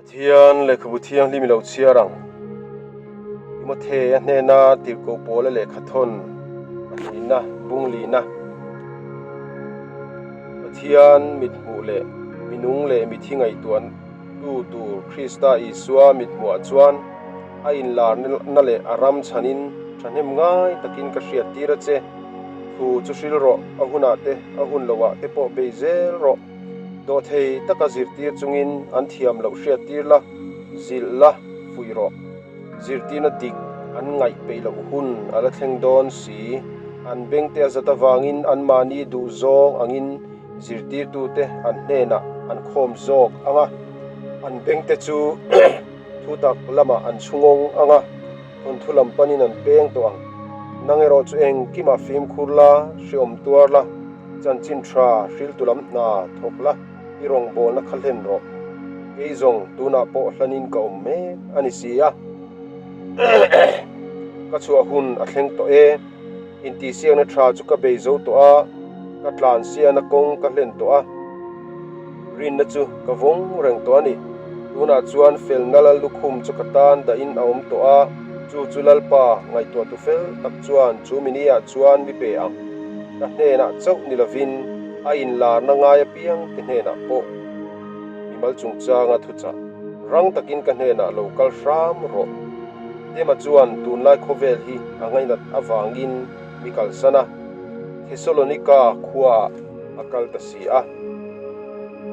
Pathian lehkhabu thianghlim i lo chhiar ang. Timothea hnena tirhkoh pawla lehkha thawn pahnihna bung lihna. Pathian mithmuh leh minung leh mithi ngaihtuah tu tur Krista Isua mithmuhah chuan a inlarna leh a ram chhanin thahnem ngai takin ka hriattir a che. Thu chu hril rawh, a hunah te, a hun lohah te pawh bei zel rawh. Dawhthei taka zirtir chungin an thiam loh hriattir la, zilh la, fuih rawh. Zirtirna dik an ngaih peih loh hun a la thleng dawn si. An bengte a zat avangin anmahni duh zawng angin zirtirtute an hnenah an khawm zawk ang a, an bengte chu thutak lamah an chhungawng ang a, thawnthu lam panin an peng tawh ang. Nang erawh chu engkimah fimkhur la, hreawm tuar la. Chanchin tha hriltu lam hna thawk la, i rawngbawlna kha hlen rawh. Kei zawng tunah pawh hlanin ka awm mek a ni si a. Ka chhuah hun a thleng tawh e. Intihsiakna tha chu ka bei zo tawh a, ka tlansiahna kawng ka hlen tawh a. Rinna chu ka vawng reng tawh a ni. Tunah chuan felna lal lukhum chu ka tan dahin a awm tawh a, chu chu Lalpa ngaihtuahtu fel tak chuan chu mini-ah chuan mi pe ang. Ka hnenah chauh ni lovin a inlarna ngai apiang te hnenah pawh mimal chungchanga thuchah rang takin ka hnenah lo kal hram rawh. Tema chuan tunlai khawvel hi a ngainat avangin mi kalsan a, Thesalonika khuaah a kal ta si a.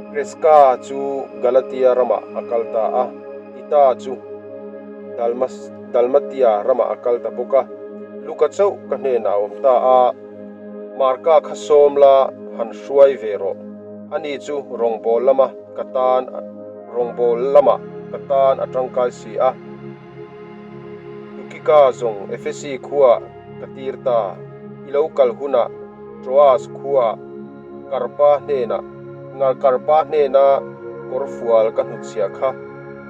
Kreska chu Galatia ramah a kal ta a, Tita chu Dalmatia ramah a kal ta bawk a. Luka chauh ka hnenah a awm ta a, Marka kha sawm la han hruai ve rawh. Ani chu rawngbâwl lama ka tan rawngbâwl lamah ka tan a tangkai si a. Tukika zawng Efesi khuaah ka tir ta. I lo kal hunah Troas khuaah Karpa hnenah Karpa hnena kawrfual ka hnutchhiah kha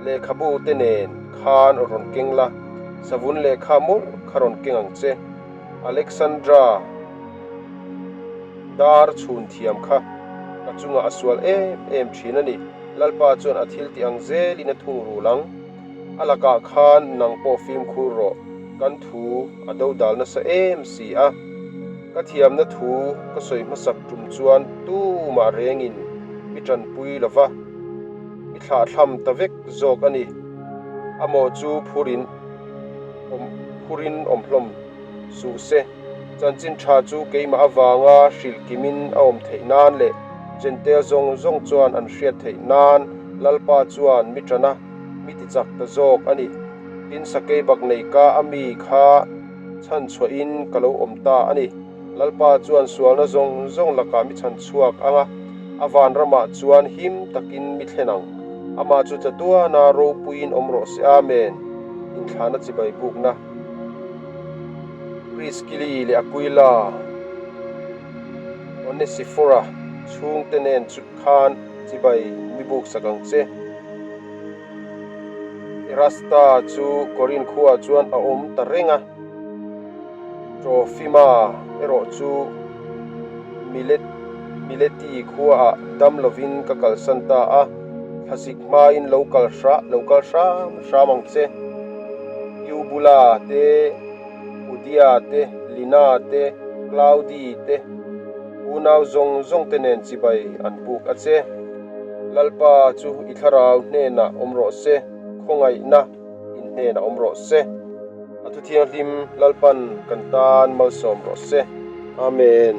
lehkhabu te nen khan rawn keng la, savun lehkha mawlh kha rawn keng ang che. Alexandra dar chhun thiam kha ka chungah a sual em em thin a ni. Lalpa chuan a thil tih ang zelin a thung rul ang. A lakah khan nang pawh fimkhur rawh, kan thu a dodal nasa em si a. Ka thiamna thu ka sawi hmasak tum chuan tumah rengin mi tanpui lo va, mi thlahthlam ta vek zawk a ni. A mawh chu phurin awm phurin awm hlawm suh se. Chanchin tha chu keimah avanga hrilh kimin a awm theih nan leh Jentail zawng zawng chuan an hriat theih nan Lalpa chuan mi tana mi tichak ta zawk a ni. Tin, sakei bak nei ka a mi kha chhan chhuahin ka lo awm ta a ni. Lalpa chuan sualna zawng zawng lakah mi chhan chhuak ang a, a vanramah chuan him takin mi thlen ang. Amah chu chatuana ropuiin awm rawh se. Amen. Inthlahna chibai bukna. Priskili leh Aquila, Onesifora chhungte nen chu khan chibai mi buk sak ang che. Erasta chu Korin khuaah chuan a awm ta reng a, Trofima erawh chu Mileti khuaah dam lovin ka kalsan ta a, thlasik hmain lo kal hra lo kal hram hram ang che. Eubula te, Udia te, Lina te, Claudi te, unau zawng zawng te nen chibai an buk a che. Lalpa chu i thlarau hnenah awm rawh se, khawngaihna in hnenah awm rawh se. A thu thianghlim Lalpan kan tan malsawm rawh se. Amen.